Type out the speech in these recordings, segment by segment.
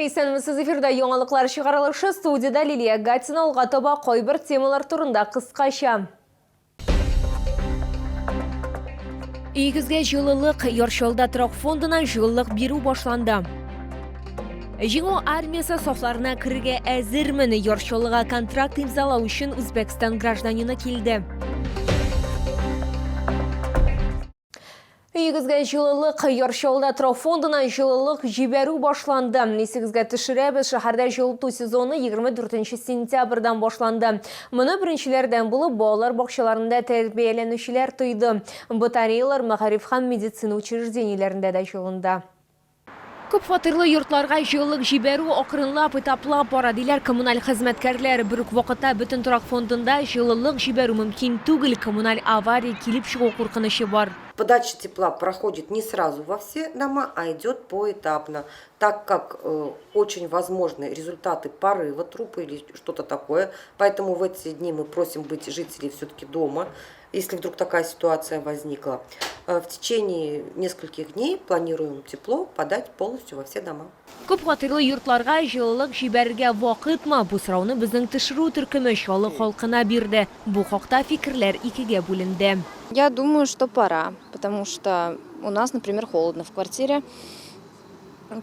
Исәнмесез, эфирда яңалыклар чыгарылышы, студиядә Лилия Гатина. Алга таба кайбер темалар турында кыскача. Өегезгә җылылык, Яр Чаллыда торак фондына җылылык бирү башланды. Җиңү армиясе сафларына керергә әзермен. Яр Чаллыга контракт имзалау өчен Үзбәкстан гражданины килде. Өегезгә җылылык, Яр Чаллыда торак фондына җылылык җибәрү башланды. Исегезгә төшерәбез, шәһәрдә җылыту сезоны 24 сентябрьдән башланды. Моны беренчеләрдән булып балалар бакчаларында тәрбияләнүчеләр тойды. Батареялар мәгариф һәм медицина учреждениеләрендә дә җылынды. Күп фатирлы йортларга җылылык җибәрү акрынлап, этаплап бара, диләр коммуналь хезмәткәрләр. Бер үк вакытта бөтен торак фондында җылылык җибәрү мөмкин түгел, коммуналь авария килеп чыгу куркынычы бар. Подача тепла проходит не сразу во все дома, а идет поэтапно, так как очень возможны результаты порыва труб или что-то такое. Поэтому в эти дни мы просим быть жителей все-таки дома, если вдруг такая ситуация возникла. В течение нескольких дней планируем тепло подать полностью во все дома. Күп фатирлы йортларга җылылык җибәрергә вакытмы? Бу сорауны безнең төшерү төркеме Чаллы халкына бирде. Бу хакта фикерләр икегә бүленде. Я думаю, что пора, потому что у нас, например, холодно в квартире.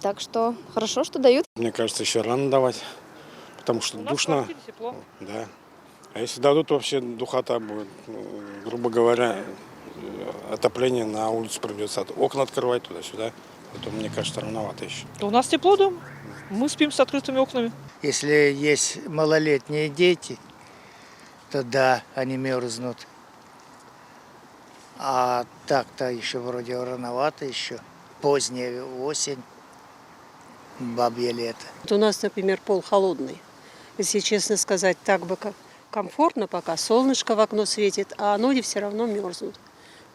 Так что хорошо, что дают. Мне кажется, еще рано давать, потому что У нас в душно. квартире тепло. Да. А если дадут, вообще духота будет. Грубо говоря, отопление на улицу придется. Окна открывать туда-сюда. Поэтому, мне кажется, рановато еще. У нас тепло дома. Мы спим с открытыми окнами. Если есть малолетние дети, то да, они мерзнут. А так-то еще вроде рановато еще. Поздняя осень, бабье лето. Вот у нас, например, пол холодный. Если честно сказать, так бы комфортно пока, солнышко в окно светит, а ноги все равно мерзнут.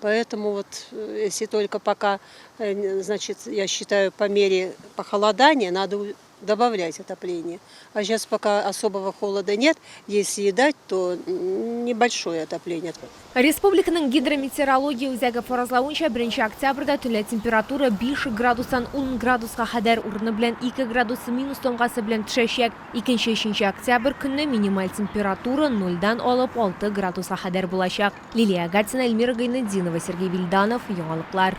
Поэтому вот, если только пока, значит, я считаю, по мере похолодания надо добавлять отопление. А сейчас пока особого холода нет, если и дать, то небольшое отопление. Республиканың гидрометеорология үзәге фаразлавынча, 1 октябрьдә төнлә температура 5 градустан 10 градуска кадәр, урыны белән 2 градус минус тамгасы белән төшәчәк. 2-3 октябрь көнне минималь температура 0-дан алып 6 градуска кадәр булачак. Лилия Гатина, Эльмира Гайнетдинова, Сергей Вильданов, Яңалыклар.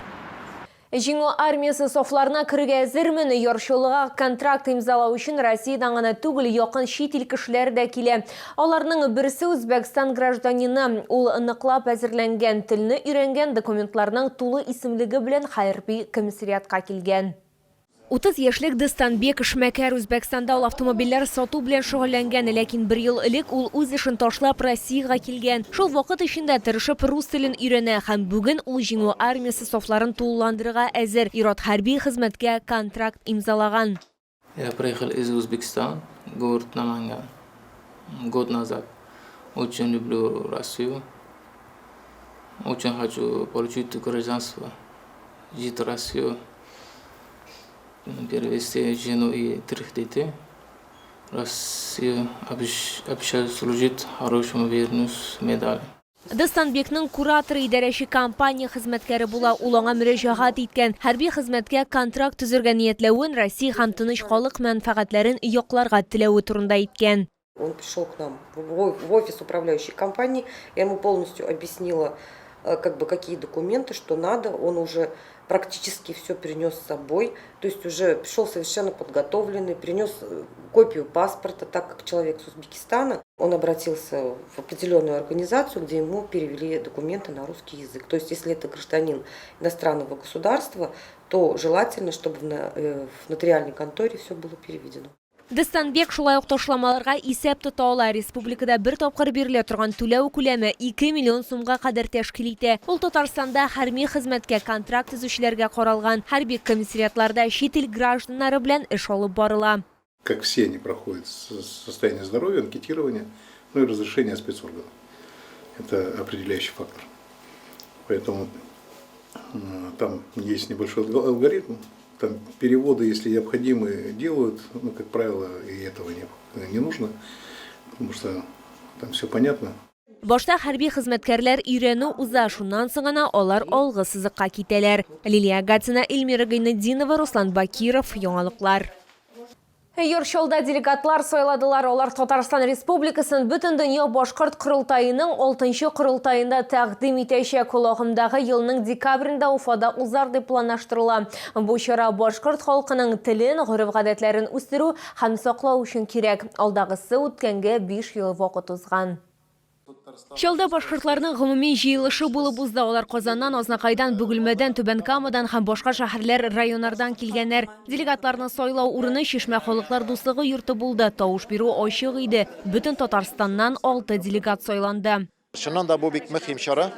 Җиңү армиясе сафларына керергә әзермен. Яр Чаллыга контракт имзалау өчен Россиядән гына түгел, якын чит ил кешеләре дә килә. Аларның берсе Үзбәкстан гражданины. Ул ныклап әзерләнгән, телне өйрәнгән, документларның тулы исемлеге белән хәрби комиссариатка килгән. 30 яшьлек Дастанбек эшмәкәр. Үзбәкстанда ул автомобильләр сату белән шөгыльләнгән, ләкин бер ел элек ул үз эшен ташлап Россиягә килгән. Шул вакыт эчендә тырышып рус телен өйрәнә һәм бүген ул Җиңү армиясе сафларын тулыландырырга әзер. Ир-ат хәрби хезмәткә контракт имзалаган. Я приехал из Узбекистана, город Наманган, год назад. Очень люблю Россию. Очень хочу получить гражданство, жить в Россию, перевести жену и трех детей. Россия обещаю служить хорошему, вернусь с медалью. Дастанбекның кураторы идарәче компания хезмәткәре була, ул аңа мөрәҗәгать иткән. Хәрби хезмәткә контракт төзергә ниятләвен, Россия һәм тыныч халык мәнфәгатьләрен якларга теләве турында әйткән. Он пришел к нам в офис управляющей компании, я ему полностью объяснила, как бы, какие документы, что надо. Он уже практически все принес с собой, то есть уже пришел совершенно подготовленный, принес копию паспорта, так как человек с Узбекистана. Он обратился в определенную организацию, где ему перевели документы на русский язык. То есть если это гражданин иностранного государства, то желательно, чтобы в нотариальной конторе все было переведено. Дастанбек шулай ук ташламаларга исәп тота ала. Республикада бер тапкыр бирелә торган түләү күләме 2 миллион сумга кадәр тәшкил итә. Ул Татарстанда хәрби хезмәткә контракт төзүчеләргә каралган. Хәрби комиссариатларда чит ил гражданнары белән эш алып барыла. Как все они проходят состояние здоровья, анкетирование, ну и разрешение спецорганов. Это определяющий фактор. Поэтому там есть небольшой алгоритм. Там переводы, если необходимы, делают, но, как правило, и этого не нужно, потому что там все понятно. Башта хәрби хезмәткәрләр өйрәнү уза, шуннан соң гына алар алгы сызыкка китәләр. Лилия Гатина, Эльмира Гайнетдинова, Руслан Бакиров, Яңалыклар. Яр Чаллыда делегатлар сайладылар. Алар Татарстан Республикасын Бөтендөнья башкорт корылтаеның алтынчы корылтаенда тәкъдим итәчәк. Ул агымдагы елның декабрендә Уфада узар дип планлаштырыла. Бу чара башкорт халкының телен, гореф-гадәтләрен үстерү һәм саклау өчен кирәк. Алдагысы үткәнгә биш ел вакыт узган. Чаллыда башкортларның гомуми җыелышы булып узды. Алар Казаннан, Азнакайдан, Бөгелмәдән, Түбән Камадан һәм башка шәһәрләр, районнардан килгәннәр. Делегатларны сайлау урыны Чишмә халыклар дуслыгы йорты булды. Тавыш бирү ачык иде. Бөтен Татарстаннан алты делегат сайланды. Чыннан да бу бик мөһим чара.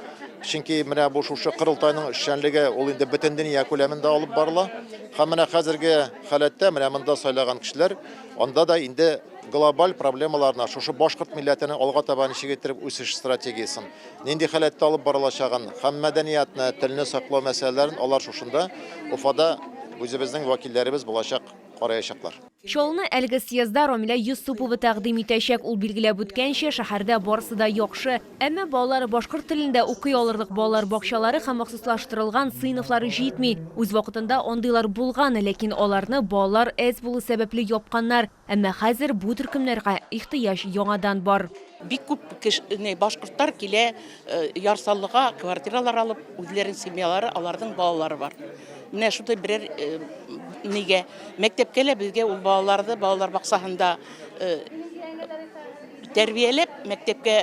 Чөнки менә бу шушы корылтайның эшчәнлеге ул инде бөтендөнья күләмендә алып барыла. Һәм менә хәзерге халәттә менә монда сайлаган кешеләр анда да инде глобаль проблемаларына, шушы башкорт милләтенең алга таба ничек иттереп үсеш стратегиясен, нинди халәттә алып барылачагын һәм мәдәниятны, телне саклау мәсьәләләрен алар шушында, Уфада үзебезнең вәкилләребез булачак, караячаклар. Чаллыны әлеге съездда Рамилә Йосыпова тәкъдим итәчәк. Ул билгеләп үткәнчә, шәһәрдә барысы да яхшы. Әмма балалар башкорт телендә укый алырлык балалар бакчалары һәм махсуслаштырылган сыйныфлар җитми. Үз вакытында андыйлар булган, ләкин аларны балалар әз булу сәбәпле япканнар. Әмма хәзер бу төркемнәргә ихтыяҗ яңадан бар. Бик күп кеше, башкортлар килә Яр Чаллыга квартиралар алып, үзләренең семьялары, аларның балалары бар. Менә шундый берәр нигә мәктәпкә лә безгә ул балаларны балалар бакчасында тәрбияләп, мәктәпкә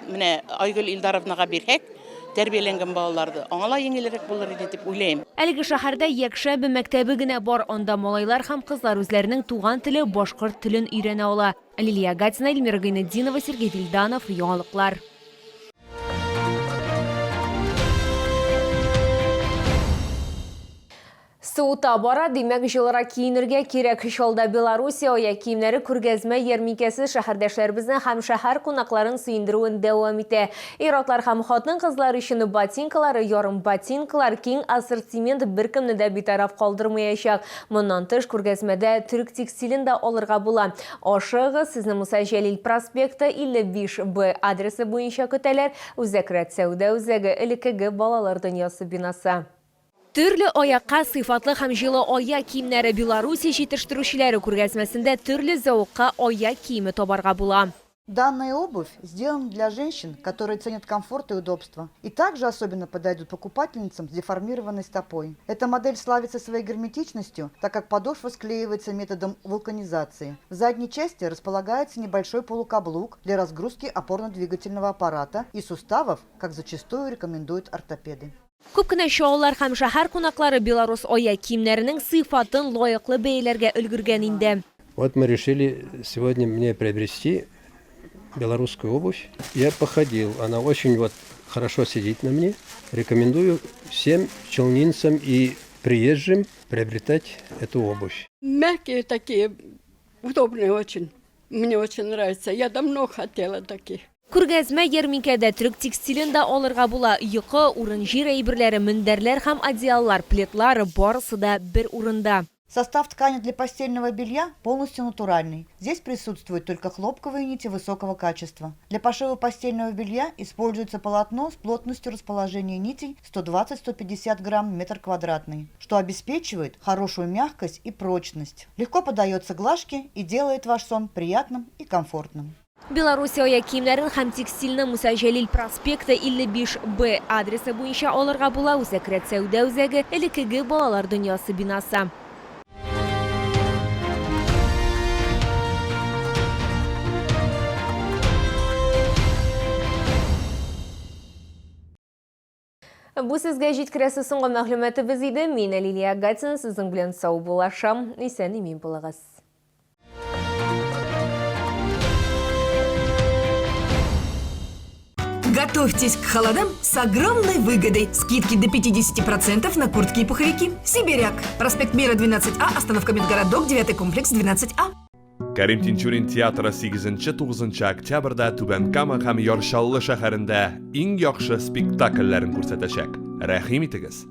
менә Айгөл Илдаровнага бирһәк, тәрбияләнгән балаларны, аңа ла җиңелрәк булыр иде дип уйлыйм. Әлеге шәһәрдә якшәмбе мәктәбе генә бар, анда малайлар һәм кызлар үзләренең туган теле, башкорт телен өйрәнә ала. Лилия Гатина, Эльмира Гайнетдинова, Сергей Вильданов, Яңалыклар. Суыта бара, димәк, җылырак киенергә кирәк. Чаллыда Белоруссия аяк киемнәре күргәзмә ярминкәсе шәһәрдәшләребезне һәм шәһәр кунакларын сөендерүен дәвам итә. Ир-атлар һәм хатын-кызлар өчен ботинкалар, ярымботинкалар, киң ассортимент беркемне дә битараф калдырмаячак. Моннан тыш, күргәзмәдә төрек текстилен дә алырга була. Ашыгыгыз, сезне Муса Җәлил проспекты, 55 Б адресы буенча көтәләр, Үзәк рәт сәүдә үзәге, элеккеге Балалар дөньясы бинасы. Төрле аякка сыйфатлы һәм җылы аяк киемнәре Белоруссия җитештерүчеләре күргәзмәсендә төрле зәвыкка аяк киеме табарга була. Данная обувь сделана для женщин, которые ценят комфорт и удобство. И также особенно подойдут покупательницам с деформированной стопой. Эта модель славится своей герметичностью, так как подошва склеивается методом вулканизации. В задней части располагается небольшой полукаблук для разгрузки опорно-двигательного аппарата и суставов, как зачастую рекомендуют ортопеды. Күп кенә чаллылар һәм шәһәр кунаклары белорус аяк киемнәренең сыйфатын лаеклы бәяләргә өлгергән инде. Вот мы решили сегодня мне приобрести белорусскую обувь. Я походил, она очень вот хорошо сидит на мне. Рекомендую всем челнинцам и приезжим приобретать эту обувь. Мягкие такие, удобные очень. Мне очень нравится. Я давно хотела таких. Күргәзмә ярминкәдә төрек текстилен дә алырга була. Йокы, урын-җир әйберләре, мендәрләр һәм одеяллар, пледлар, барысы да бер урында. Состав ткани для постельного белья полностью натуральный. Здесь присутствуют только хлопковые нити высокого качества. Для пошива постельного белья используется полотно с плотностью расположения нитей 120-150 грамм в метр квадратный, что обеспечивает хорошую мягкость и прочность. Легко поддается глажке и делает ваш сон приятным и комфортным. Белоруссия аяк киемнәрен һәм текстильне Муса Җәлил проспекты 55 Б адресы буенча алырга була, Үзәк рәт сәүдә үзәге, элеккеге Балалар дөньясы бинасы. Бу сезгә җиткерәсе соңгы мәгълүматыбыз иде. Мин Лилия Гатина сезнең белән саубуллашам. Исән-имин булыгыз. Готовьтесь к холодам с огромной выгодой. Скидки до 50% на куртки и пуховики. Сибиряк. Проспект Мира 12А, остановка Медгородок, 9 комплекс 12А. Кәрим Тинчурин театры 8-9 октябрьдә Түбән Кама һәм Яр Чаллы шәһәрендә иң яхшы спектакльләрен күрсәтәчәк. Рәхим итегез!